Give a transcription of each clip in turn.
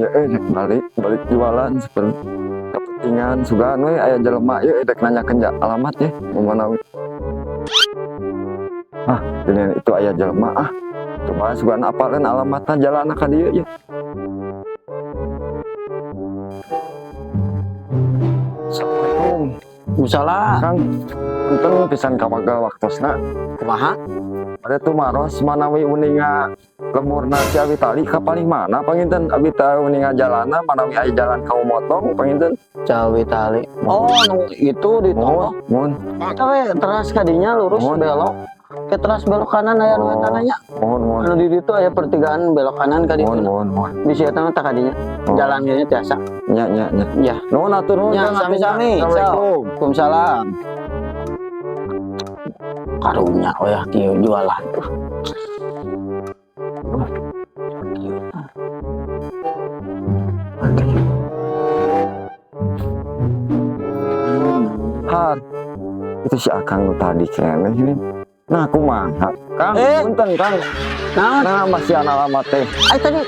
ya balik balik jualan seperti kepentingan sugan we aya jelema ieu dek nanyakeun alamat ya mana we. Ah, ini itu aya jelema ah. Coba sugan apaleun alamatna jalanna ka dieu ya. Assalamualaikum. Musala. Kang, punten pisan kawagal waktosna. Kumaha? Ada tumaros manawi uninga lemburna si Abi Tali ka paling mana panginten abi teh uninga jalana manawi aya jalan ka motong panginten. Cawi Tali. Oh, nu itu di Mohon, mohon. Tapi teras kadinya lurus. Mohon. Belok. Ke teras belok kanan aya nu Oh. eta nanya. Mohon, mohon. Anu di ditu aya pertigaan belok kanan ka ditu. Mohon, mohon, mohon. Bisi eta mah tah kadinya. Oh. Jalan kayaknya tiasa. Nya, nya, nya. Ya. Nuhun atuh nuhun. Ya, Kang, atuh, sami-sami. Assalamualaikum. Waalaikumsalam. Karunya we oh kieu jualan. Kieu. Har. Itu si Akang nu tadi keneh ini. Nah, kumaha? Kang, Eh. punten Kang. Nah, Nah, masih alamat teh. ai tadi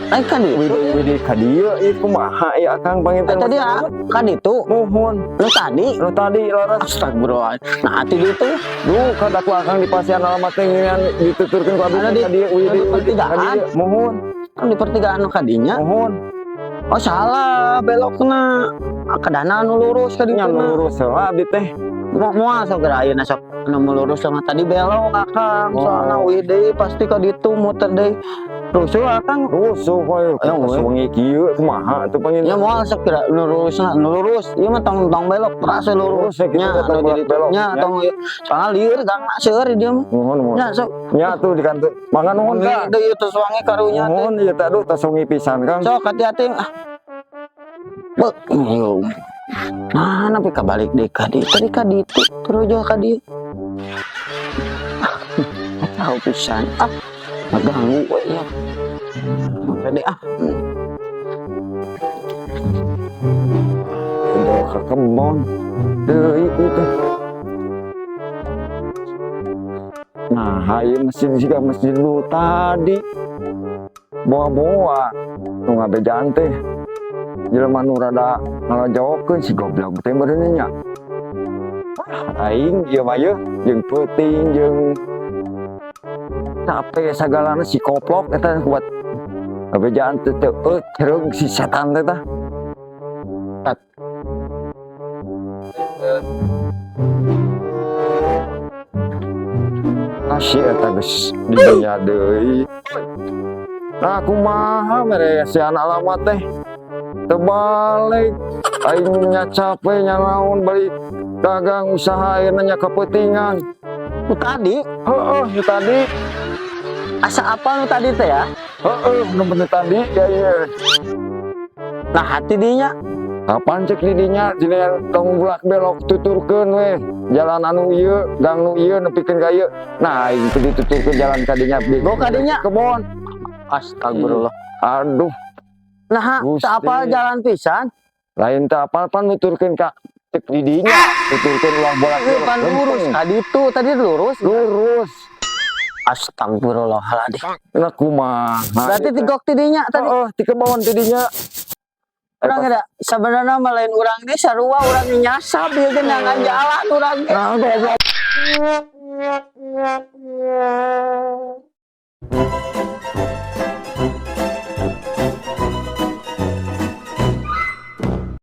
ai ka ditu. Widi widi ka dieu ieu kumaha ieu Akang panginten? Ai tadi ah, ka ditu. Mohon. Nu tadi. Nu tadi laras. Astagfirullah. Nah, ati ditu. Duh, kata ku Akang di pasian alamat teh ngeunaan dituturkeun ku abi Anu teh di ka dieu widi di widi ka pertigaan. dieu. Mohon, Kan di pertigaan nu kadinya. mohon. Oh salah, belokna. Kadana nu lurus ka ditu Nya mah. lurus heula abdi teh. Mau moal sok geura ayeuna sok anu mau lurus sama tadi belok Akang. Oh. Soalna uih deui pasti ka ditu muter deui. Rusuh Akang. Rusuh we, Ayo, we. wengi kieu kumaha atuh panginten. Ya moal sok geura nu lurusna, nu lurus. Ieu mah tong tong belok, teras we lurus. Lurus ya, gitu, Nya tong anu di ditu. belok. Nya Nya. tong soalna lieur gang seueur di dieu mah. Mohon, mohon. Nya sok Nya tuh di kantor. Mangga nuhun Kang. deui tos wangi karunya teh. Nuhun ieu teh aduh tos wengi pisan Kang. Sok hati-hati ah. Beuh, yo. Nah, nepi kabalik deui ka dieu. Tadi ka ditu, terus ka dieu. Ah, kacau pisan. Ah, ngaganggu we ya. Pede ah. Udah ke kebon. Deui ieu teh. Nah, ieu masjid juga masjid lu tadi. Boa-boa nu ngabejaan teh. Jelema nu rada ngalajawokeun si goblok teh meureun nya. Ah, aing ieu mah yeuh jeung peuting jeung capek sagalana si koplok eta buat ngabejaan teh teu cereug si setan teh tah. Ah, si eta geus di dinya deui. Nah, kumaha mere si anak alamat teh. Teu balik. Aing nya capek nya naon balik dagang usaha ayeuna nya kepeutingan. Nu tadi, Heeh, nu tadi. Asa apa nu tadi teh ya? Heeh, nu bener tadi ya ieu. Nah, hati dinya. Kapan cek di dinya jenengan tong bulak belok tuturkeun we. Jalan anu ieu, gang nu ieu nepikeun ka ieu. Nah, aing teh dituturkeun jalan ka dinya. Go ka dinya. Kebon. Astagfirullah. Aduh, Nah, Gusti. teu apal jalan pisan. Lain teh apal pan nuturkeun ka cek di dinya, tuturkeun ulah bolak Ieu belok. pan lurus ka ditu, tadi lurus. Lurus. Astagfirullahaladzim. Nah, kumaha. Berarti tigok ti dinya tadi. Heeh, ti kebon ti dinya. Urang ada sebenarnya mah lain urang ge sarua urang ge nyasab ieu ge nangan jalan urang ge. Nah, goblok.